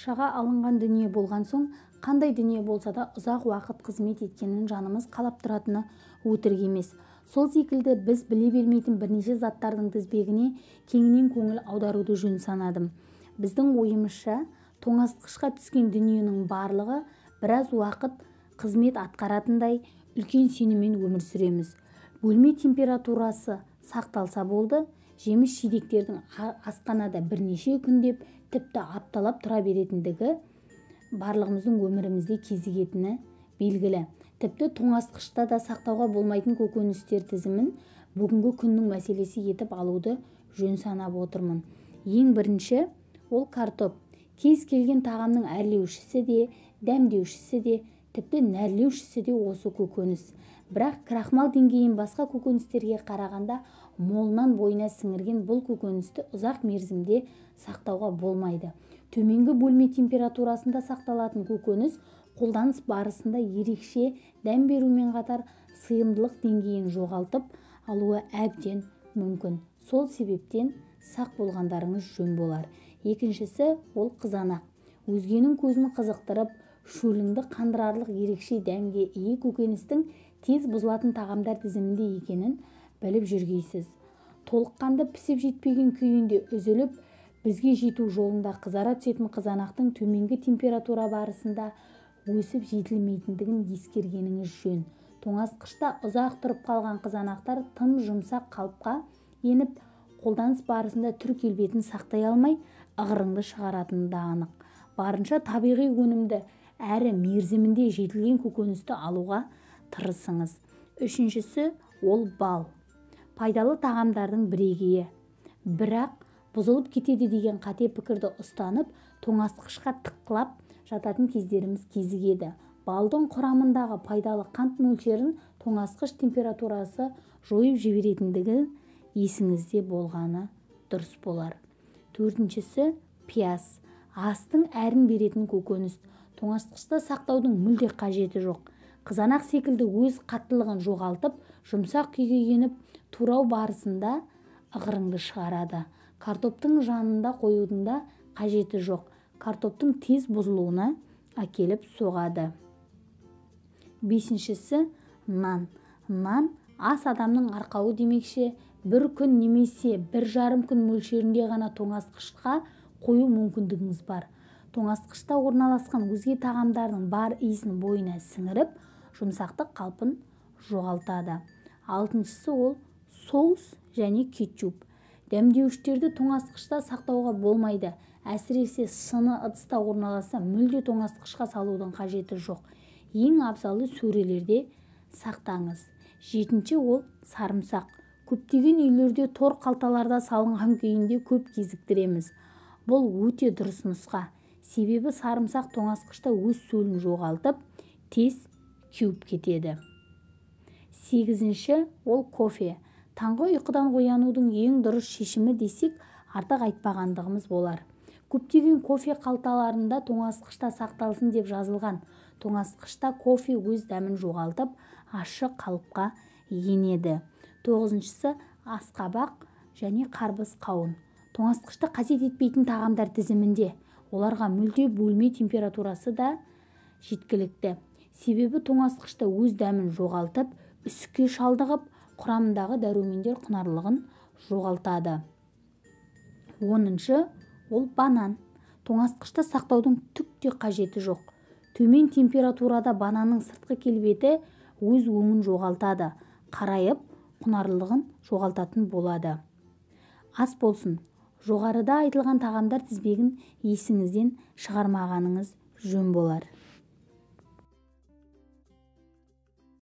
Ақшаға алынған дүние болған соң, қандай дүние болса да ұзақ уақыт қызмет еткенін жанымыз қалап тұратыны өтірік емес. Сол секілді біз біле бермейтін бірнеше заттардың тізбегіне кеңінен көңіл аударуды жөн санадым. Біздің ойымызша, тоңазытқышқа түскен дүниенің барлығы біраз уақыт қызмет атқаратындай үлкен сеніммен өмір сүреміз. Бөлме температурасы сақталса болды, жеміс-жидектердің асханада бірнеше күндеп, тіпті апталап тұра беретіндігі барлығымыздың өмірімізде кезігетіні белгілі. Тіпті тоңазытқышта да сақтауға болмайтын көкөністер тізімін бүгінгі күннің мәселесі етіп алуды жөн санап отырмын. Ең бірінші ол картоп. Кез келген тағамның әрлеушісі де, дәмдеушісі де, тіпті нәрлеушісі де осы көкөніс. Бірақ крахмал деңгейін басқа көкөністерге қарағанда молынан бойына сіңірген бұл көкөністі ұзақ мерзімде сақтауға болмайды. Төменгі бөлме температурасында сақталатын көкөніс қолданыс барысында ерекше дәм берумен қатар сыйымдылық деңгейін жоғалтып алуы әбден мүмкін. Сол себептен сақ болғандарыңыз жөн болар. Екіншісі ол қызанақ. Өзгенің көзін қызықтырып, шөліңді қандырарлық ерекше дәмге ие көкөністің тез бұзылатын тағамдар тізімінде екенін біліп жүргейсіз. Толыққанды пісіп жетпеген күйінде үзіліп, бізге жету жолында қызара түсетін қызанақтың төменгі температура барысында өсіп жетілмейтіндігін ескергеніңіз жөн. Тоңазытқышта ұзақ тұрып қалған қызанақтар тым жұмсақ қалыпқа еніп, қолданыс барысында түр келбетін сақтай алмай, ығырыңды шығаратыны да анық. Барынша табиғи өнімді әрі мерзімінде жетілген көкөністі алуға тырысыңыз. Үшіншісі ол бал. Пайдалы тағамдардың бірегейі. Бірақ бұзылып кетеді деген қате пікірді ұстанып, тоңазытқышқа тыққылап жататын кездеріміз кезігеді. Балдың құрамындағы пайдалы қант мөлшерін тоңазытқыш температурасы жойып жіберетіндігі есіңізде болғаны дұрыс болар. Төртіншісі пияз. Астың әрін беретін көкөніс. Тоңазытқышта сақтаудың мүлде қажеті жоқ. Қызанақ секілді өз қаттылығын жоғалтып, жұмсақ күйге еніп, турау барысында ығырыңды шығарады. Картоптың жанында қоюдың да қажеті жоқ. Картоптың тез бұзылуына әкеліп соғады. Бесіншісі нан. Нан ас адамның арқауы демекші, бір күн немесе 1,5 күн мөлшерінде ғана тоңазытқышқа қою мүмкіндігіңіз бар. Тоңазытқышта орналасқан өзге тағамдардың бар иісін бойына сіңіріп, жұмсақтық қалпын жоғалтады. Алтыншысы ол соус және кетчуп. Дәмдеуіштерді тоңазытқышта сақтауға болмайды. Әсіресе сыны ыдыста орналасса, мүлде тоңазытқышқа салудың қажеті жоқ. Ең абзалы сөрелерде сақтаңыз. Жетінші ол сарымсақ. Көптеген үйлерде тор қалталарда салынған күйінде көп кезіктіреміз. Бұл өте дұрыс нұсқа. Себебі сарымсақ тоңазытқышта өз сөлін жоғалтып, тез кеуіп кетеді. Сегізінші ол кофе. Таңғы ұйқыдан оянудың ең дұрыс шешімі десек, артық айтпағандығымыз болар. Көптеген кофе қалталарында тоңазытқышта сақталсын деп жазылған. Тоңазытқышта кофе өз дәмін жоғалтып, ащы қалыпқа енеді. Тоғызыншысы асқабақ және қарбыз қауын. Тоңазытқышты қажет етпейтін тағамдар тізімінде. Оларға мүлде бөлме температурасы да жеткілікті. Себебі тоңазытқышта өз дәмін жоғалтып, үсікке шалдығып, құрамындағы дәрумендер құнарлылығын жоғалтады. Оныншы ол банан. Тоңазытқышта сақтаудың түк те қажеті жоқ. Төмен температурада бананның сыртқы келбеті өз өңін жоғалтады, қарайып, құнарлылығын жоғалтатын болады. Ас болсын. Жоғарыда айтылған тағамдар тізбегін есіңізден шығармағаныңыз жөн болар.